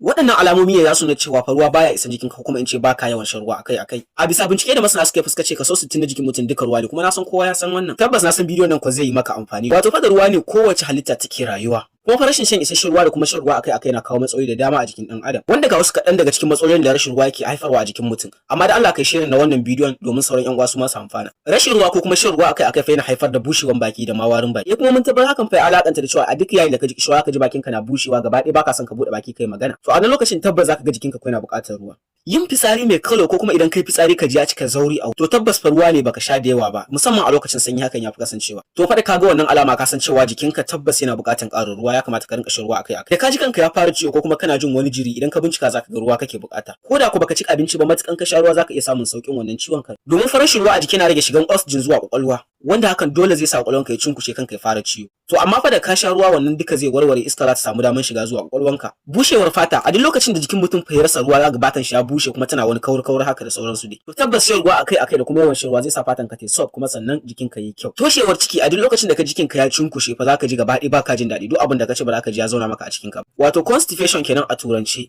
Waɗannan alamomi ne za su nuna cewa fa ruwa baya isan jikinka, ko kuma in ce baka yawan shan ruwa akai-akai. A bisa bincike da masana suka fuskace, kaso 60 na jikin mutum duka ruwa ne, kuma na san kowa ya san wannan. Tabbas na san bidiyon nan ko zai yi maka amfani. Wato fa da ruwa ne kowace halitta take rayuwa. Kuma fa rashin shan isasshen ruwa da kuma shan ruwa akai-akai na kawo matsaloli da dama a jikin ɗan adam. Wanda ga wasu kaɗan daga cikin matsalolin da rashin ruwa yake haifarwa a jikin mutum. Amma da Allah kai sharing na wannan bidiyon domin sauran ƴan uwa su ma su amfana. Rashin ruwa ko kuma shan ruwa akai-akai fa yana haifar da bushewan baki da ma warin baki. Kuma mun tabbatar hakan fa ya alakanta da cewa a duk yayin da ka ji kishirwa, ka ji bakinka na bushewa gaba ɗaya, baka son ka buɗe baki kai magana. To a nan lokacin tabbas zaka ga jikinka ko yana buƙatar ruwa. Yin fitsari mai kalo, ko kuma idan kai fitsari ka ji ya cika zauri a, to tabbas fa ruwa ne baka sha da yawa ba, musamman a lokacin sanyi hakan ya fi kasancewa. To fa da kaga wannan alama, ka san cewa jikinka tabbas yana buƙatar ƙarin ruwa, ya kamata ka rinka shan ruwa akai akai. Da ka ji kanka ya fara ciwo ko kuma kana jin wani jiri, idan ka bincika zaka ga ruwa kake buƙata. Ko da ko baka ci abinci ba, matukan ka sha ruwa zaka iya samun sauƙin wannan ciwon kai. Domin fa rashin ruwa a jiki na rage shigan oxygen zuwa kwakwalwa, wanda hakan dole zai sa kwakwalwanka ya cunkushe, kanka ya fara ciwo. To amma fa da ka sha ruwa, wannan duka zai warware, iska za ta samu damar shiga zuwa kwakwalwanka. Bushewar fata: a duk lokacin da jikin mutum fa ya rasa ruwa, zaka fatan shi ya bushe kuma tana wani kaur kaur haka da sauransu dai. To tabbas shan ruwa akai akai da kuma yawan shan ruwa zai sa fatan ka ta soft, kuma sannan jikin ka yi kyau. Toshewar ciki: a duk lokacin da ka jikin ka ya cunkushe fa, zaka ji gaba ɗaya baka jin daɗi, duk abin da ka ci ba za ka ji ya zauna maka a cikin ka. Wato constipation kenan a turanci.